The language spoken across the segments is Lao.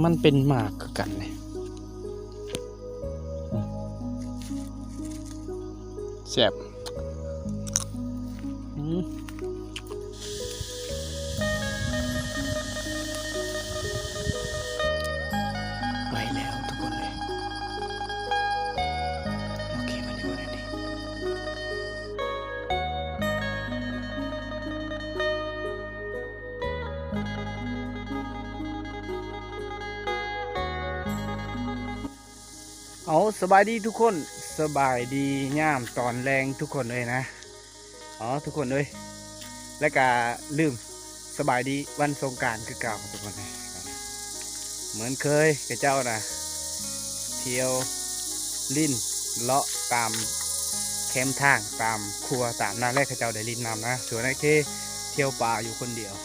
ມັນເປັນໝາກຄືກັນເດ ແຊບ. ອືມ ໄປແລ້ວທຸກຄົນເອີຍ. ໂອເຄ ມັນຢູ່ໃນນີ້. ເອົາ ສະບາຍດີທຸກຄົນ ສະບາຍດີຍາມຕອນແລງທຸກຄົນເອີຍນະ. ເອົາ ທຸກຄົນເອີຍ ແລະກະລືມສະບາຍດີວັນສົງການຄືເກົ່າທຸກຄົນເອີຍ. ເໝືອນເຄີຍ ຂະເຈົ້ານະ ທ່ຽວຫຼິ້ນເລາະຕາມແຄມທາງ ຕາມຂົວ ຕາມນັ້ນແຫຼະ ຂະເຈົ້າໄດ້ຫຼິ້ນນຳນະ. ສ່ວນອ້າຍເຄທ່ຽວປ່າຢູ່ຄົນດຽວ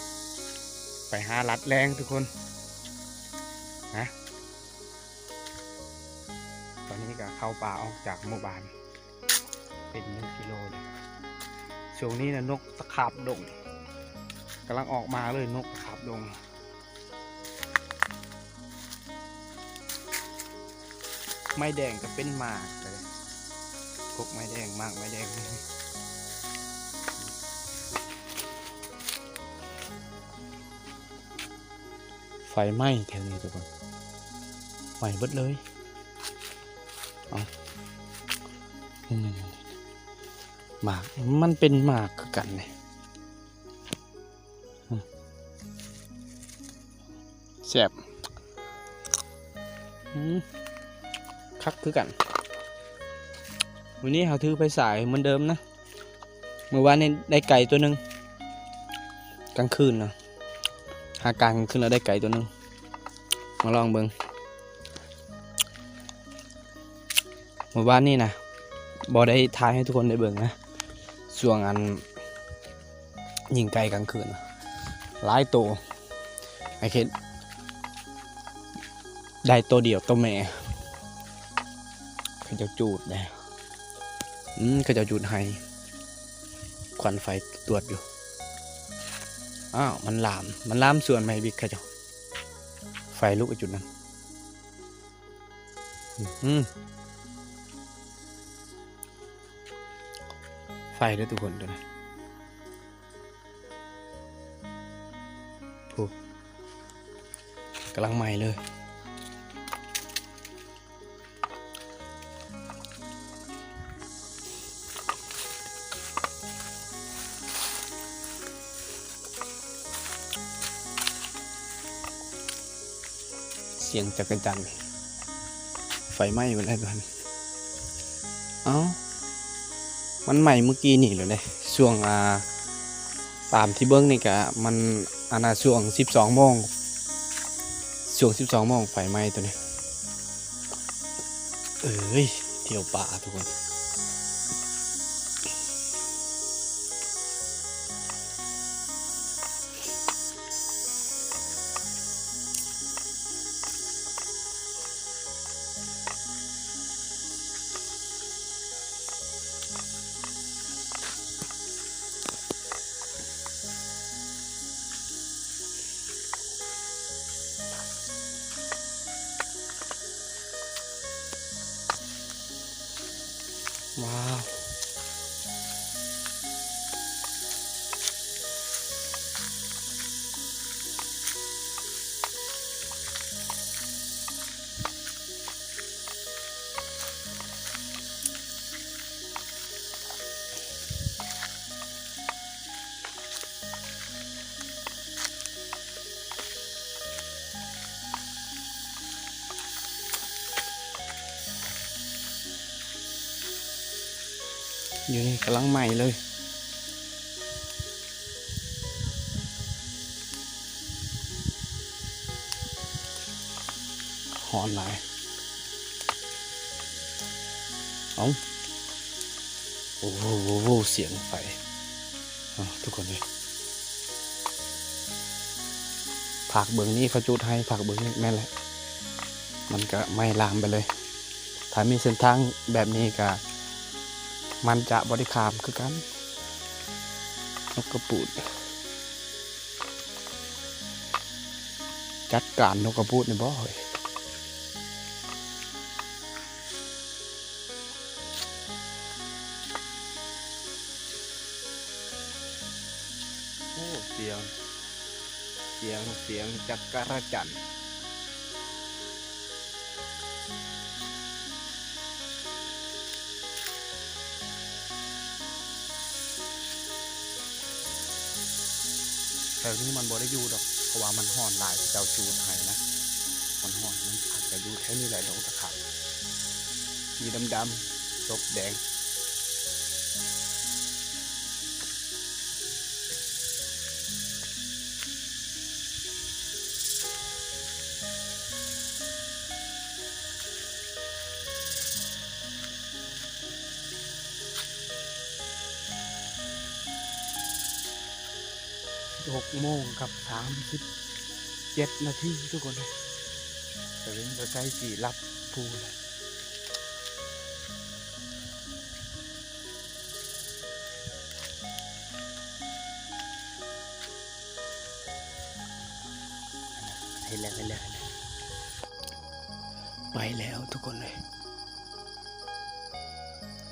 ໄປຫາລັດແລງທຸກຄົນນະ. ຕອນນີ້ກະເຂົ້າປ່າອອກຈາກໝູ່ບ້ານ ເປັນໜຶ່ງກິໂລເລີຍ. ຊ່ວງນີ້ນະ ນົກຕະຂາບດົງກຳລັງອອກມາເລີຍ ນົກຕະຂາບດົງ. ໄມ້ແດງກະເປັນໝາກເລີຍ ກົກໄມ້ແດງ ໝາກໄມ້ແດງ. ໄຟໄໝ້ແຖວນີ້ທຸກຄົນ ໄໝ້ເບິດເລີຍ. ເອົາ ນີ້ໆໆ ໝາກ ມັນເປັນໝາກຄືກັນເດ. ອືມ ແຊບ ອືມ ຄັກຄືກັນ. ມື້ນີ້ເຮົາຖືໄຟສາຍເໝືອນເດີມນະ. ມື້ວານນີ້ໄດ້ໄກ່ຕົວໜຶ່ງ ກາງຄືນນະ ຫາກາງຄືນແລ້ວໄດ້ໄກ່ຕົວໜຶ່ງ ມາລອງເບິ່ງ. ມື້ວານນີ້ນະ ບໍ່ໄດ້ຖ່າຍໃຫ້ທຸກຄົນໄດ້ເບິ່ງນະ ຊ່ວງອັນຍິງໄກ່ກາງຄືນ ຫຼາຍໂຕ ໄອ້ເຂດ ໄດ້ໂຕດຽວ ໂຕແມ່ ເຂົາເຈົ້າຈູດເດ້ ອືມ ເຂົາເຈົ້າຈູດໄຮ່ ຄວັນໄຟຕວດຢູ່. ອ້າວ ມັນລາມ ມັນລາມສວນໄມ້ບິກເຂົາເຈົ້າ ໄຟລຸກຢູ່ຈຸດນັ້ນ. ອືມ ໄຟເດີທຸກຄົນ ຕົວນັ້ນ ໂອ້ ກຳລັງໄໝ້ເລີຍ. ສຽງຈັກກະຈັ່ນ ໄຟໄໝ້ເບິດແລ້ວ. ເອົ້າ ມັນໄໝ້ມື້ກີ້ນີ້ແຫຼະເດ້ ຊ່ວງ ອ່າ ຕາມທີ່ເບິ່ງນີ້ກະມັນ ອັນນ່າ ຊ່ວງສິບສອງໂມງ ຊ່ວງສິບສອງໂມງໄຟໄໝ້ໂຕນີ້. ເອີຍ ທ່ຽວປ່າທຸກຄົນ. ວ້າວ ຢູ່ນີ້ກຳລັງໄໝ້ເລີຍ. ຮ້ອນຫຼາຍ. ເອົ້າ ໂອ້ໂຫ ສຽງໄຟ. ເອົ້າ ທຸກຄົນເອີຍ ພາກເບື້ອງນີ້ເຂົາຈູດໄຮ່ ພາກເບື້ອງນີ້ ແມ່ນແຫຼະ ມັນກະໄໝ້ລາມໄປເລີຍ. ຖ້າມີເສັ້ນທາງແບບນີ້ກະ ມັນຈະບໍ່ໄດ້ຂ້າມຄືກັນ. ນົກກະປູດ. ຈັດການນົກກະປູດນີ້ບໍ່ເຮີ້ຍ? ໂອ້ ສຽງ ສຽງ ສຽງຈັກກະລະຈັນ. ແຖວນີ້ມັນບໍ່ໄດ້ຢູ່ດອກ ເພາະວ່າມັນຮ້ອນຫຼາຍ ເຂົາເຈົ້າຈູດໄຮ່ນະ ມັນຮ້ອນ ມັນອາດຈະຢູ່ແຖວນີ້ແຫຼະ ດົງຕະຂາບ ສີດຳໆ ສົບແດງ. ຫົກໂມງກັບສາມສິບເຈັດນາທີ ທຸກຄົນເອີຍ ຕາເວັນກໍໃກ້ຊິລັບພູແລ້ວ. ເຫັນແລ້ວ ເຫັນແລ້ວ ເຫັນແລ້ວ ໄປແລ້ວທຸກຄົນເອີຍ.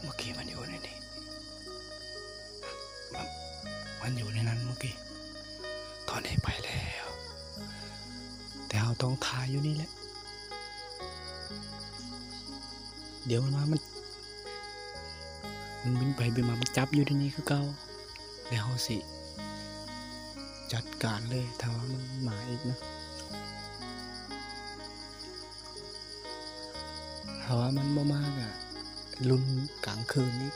ເມື່ອກີ້ມັນຢູ່ໃນນີ້ ມັນ ມັນຢູ່ໃນນັ້ນເມື່ອກີ້ ຕອນນີ້ໄປແລ້ວ. ແຕ່ເຮົາຕ້ອງຖ້າຢູ່ນີ້ແຫຼະ ດຽວມັນມາ ມັນ ມັນບິນໄປບິນມາ ມັນຈັບຢູ່ທີ່ນີ້ຄືເກົ່າ. ແລ້ວເຮົາຊິຈັດການເລີຍ ຖ້າວ່າມັນມາອີກນະ. ຖ້າວ່າມັນບໍ່ມາກະລຸ້ນກາງຄືນອີກ.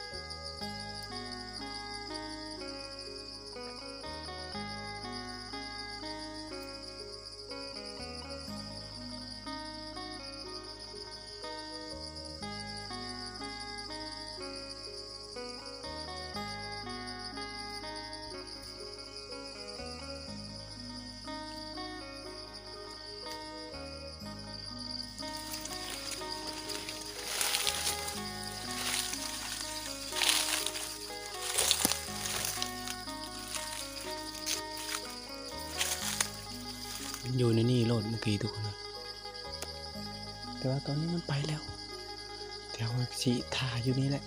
ມັນຢູ່ໃນນີ້ໂລດເມື່ອກີ້ທຸກຄົນ ແຕ່ວ່າຕອນນີ້ມັນໄປແລ້ວ ດຽວເຮົາຊິຖ້າຢູ່ນີ້ແຫຼະ.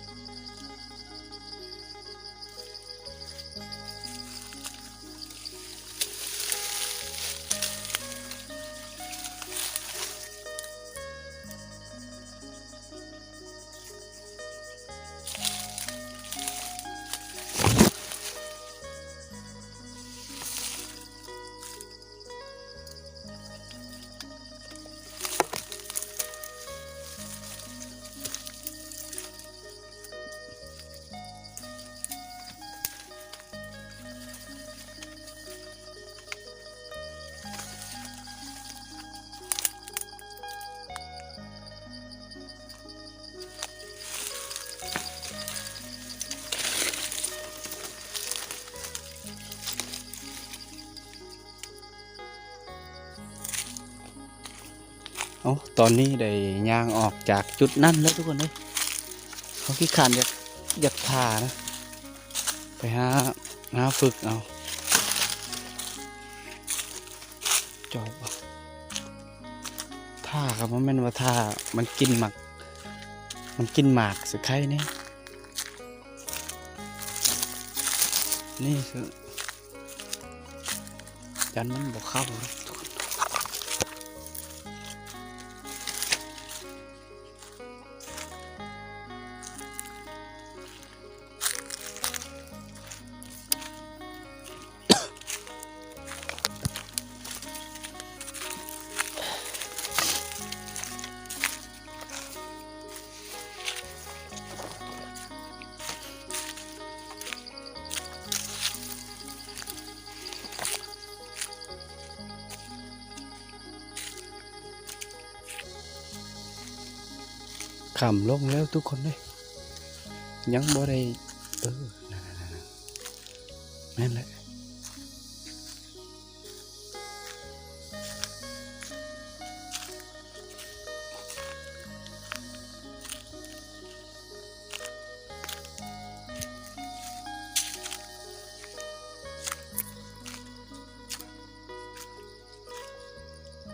ເອົ້າ ຕອນນີ້ໄດ້ຍ່າງອອກຈາກຈຸດນັ້ນແລ້ວທຸກຄົນເອີຍ. ເຮົາຂີ້ຄ້ານຢາກ ຢາກຖ້ານະ ໄປຫາ ຫາຝຶກເອົາ ຈອບ ຖ້າກໍບໍ່ແມ່ນວ່າຖ້າ ມັນກິນໝາກ ມັນກິນໝາກຊິໄຄແນ່ ນີ້ຄື ຢ້ານມັນບໍ່ເຂົ້ານະ. ຄ່ຳລົງແລ້ວທຸກຄົນເອີຍ ຍັງບໍ່ໄດ້ ເອີ ນັ້ນໆ ແມ່ນແຫຼະ. ໂ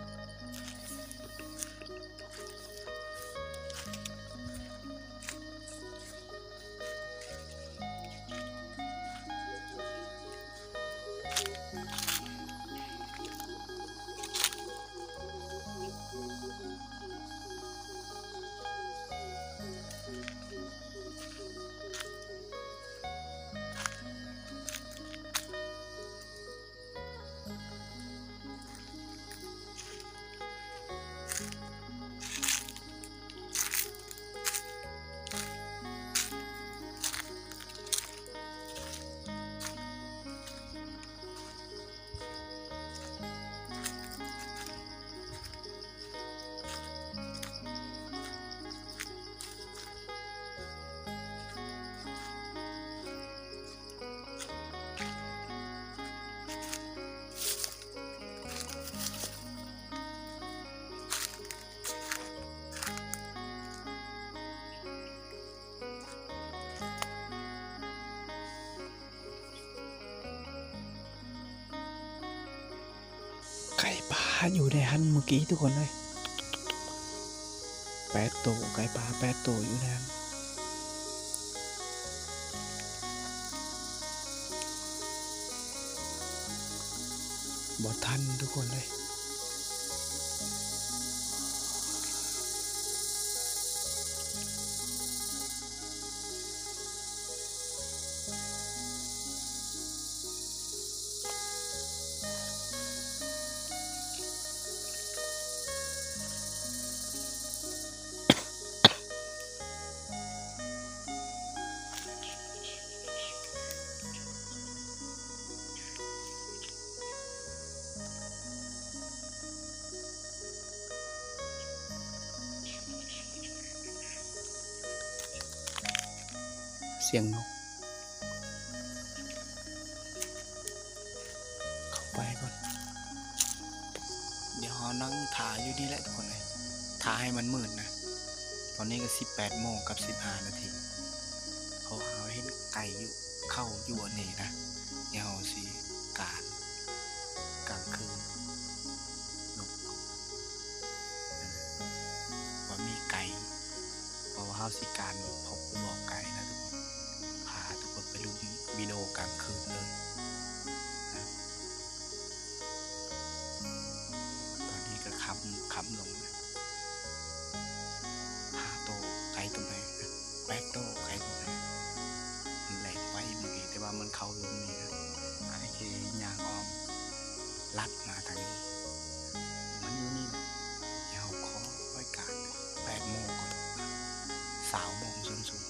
ອາ ຢູ່ໃນຫັ້ນມື້ກີ້ທຸກຄົນເອີຍ ແປດໂຕ ໄກ່ປ່າແປດໂຕຢູ່ໃນຫັ້ນ ບໍ່ທັນທຸກຄົນເອີຍ. ສຽງນົກ ເຂົ້າໄປກ່ອນ ດຽວເຮົານັ່ງຖ້າຢູ່ນີ້ແຫຼະທຸກຄົນເອີຍ ຖ້າໃຫ້ມັນມືດນະ ຕອນນີ້ກໍສິບແປດໂມງກັບສິບຫ້ານາທີ ເພາະວ່າເຮົາເຫັນໄກ່ຢູ່ ເຂົ້າຢູ່ອັນນີ້ນະ ດຽວເຮົາຊິການກາງຄືນ ນົກ ວ່າມີໄກ່ ເພາະວ່າເຮົາຊິການພົບບໍ່ໄກ່ນະທຸກຄົນ ພາທຸກຄົນໄປລຸ້ນວິດີໂອກາງຄືນເລີຍນະ ຕອນນີ້ກໍຄ່ຳ ຄ່ຳລົງນະ ຫ້າໂຕ ໄກ່ໂຕໃດ ແປດໂຕ ໄກ່ໂຕໃດ ມັນແລ່ນໄປເມື່ອກີ້ ແຕ່ວ່າມັນເຂົ້າລົງນີ້ນະ ອ້າຍເຄຍ່າງອ້ອມ ລັດມາທາງນີ້ ມັນຢູ່ນີ້ແຫຼະ ດຽວເຮົາຂໍໄວ້ການແປດໂມງກ່ອນ ຊາວໂມງສູນສູນ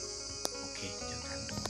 ໂອເຄ ເຈີກັນທຸກຄົນ.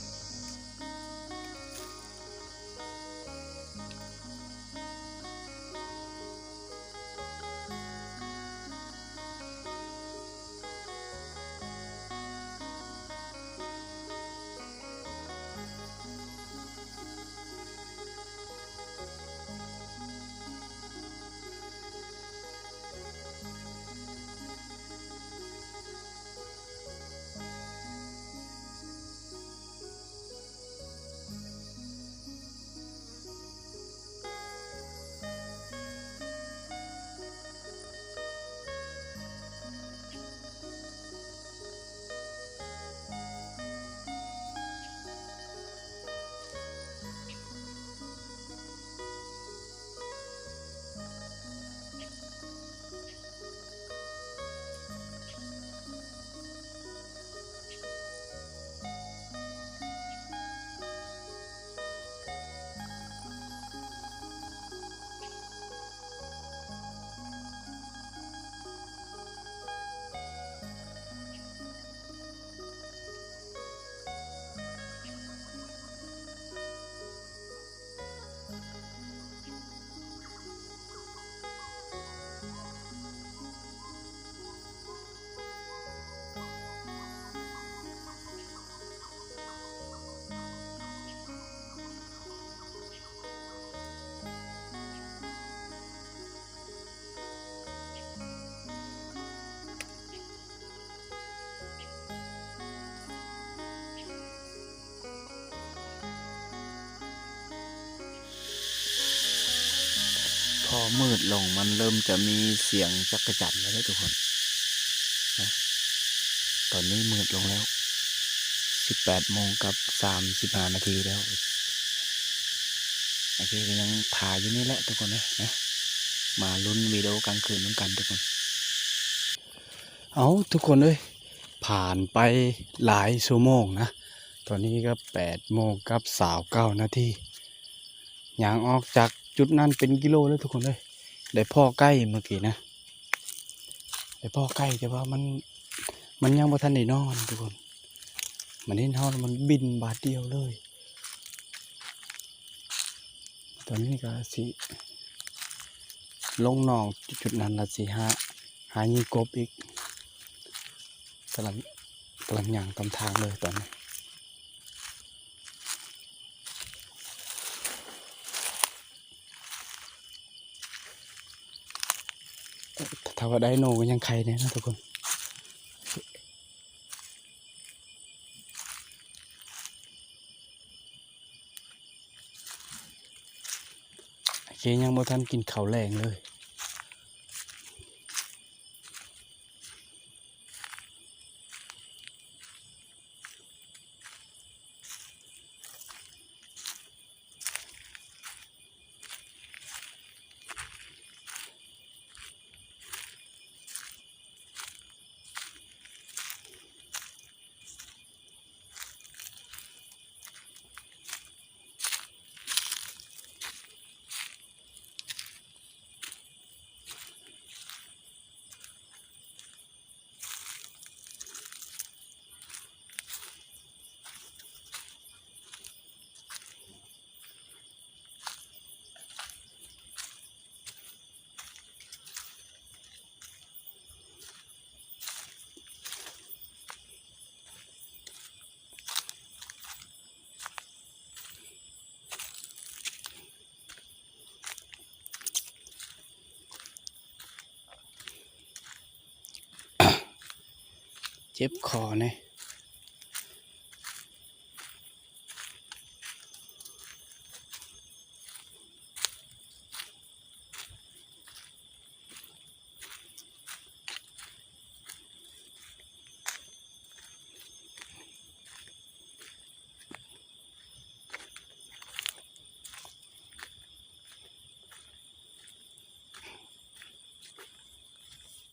ພໍມືດລົງມັນເລີ່ມຈະມີສຽງຈັກກະຈັນແລ້ວເດ້ທຸກຄົນ ຕອນນີ້ມືດລົງແລ້ວ ສິບແປດໂມງກັບສາມສິບຫ້ານາທີແລ້ວ ໂອເຄ ກໍຍັງຖ້າຢູ່ນີ້ແຫຼະທຸກຄົນເອີຍນະ ມາລຸ້ນວິດີໂອກາງຄືນນຳກັນທຸກຄົນ. ເອົ້າ ທຸກຄົນເອີຍ ຜ່ານໄປຫຼາຍຊົ່ວໂມງນະ ຕອນນີ້ກໍແປດໂມງກັບຊາວເກົ້ານາທີ ຍ່າງອອກຈາກຈຸດນັ້ນເປັນກິໂລເລີຍທຸກຄົນເອີຍ ໄດ້ພໍ້ໄກ່ເມື່ອກີ້ນະ ໄດ້ພໍ້ໄກ່ ແຕ່ວ່າມັນ ມັນຍັງບໍ່ທັນໄດ້ນອນທຸກຄົນ ມັນເຫັນເຮົາ ມັນບິນບາດດຽວເລີຍ. ຕອນນີ້ກໍຊິລົງໜອງຈຸດນັ້ນ ແລ້ວຊິຫາ ຫາຍິງກົບອີກ ກຳລັງ ກຳລັງຍ່າງຕາມທາງເລີຍຕອນນີ້. ຖ້າວ່າໄດໂນກໍຍັງໄຄແດ່ເນາະທຸກຄົນ. ໂອເຄ ຍັງບໍ່ທັນກິນເຂົ້າແລງເລີຍ ເຈັບຄໍແດ່.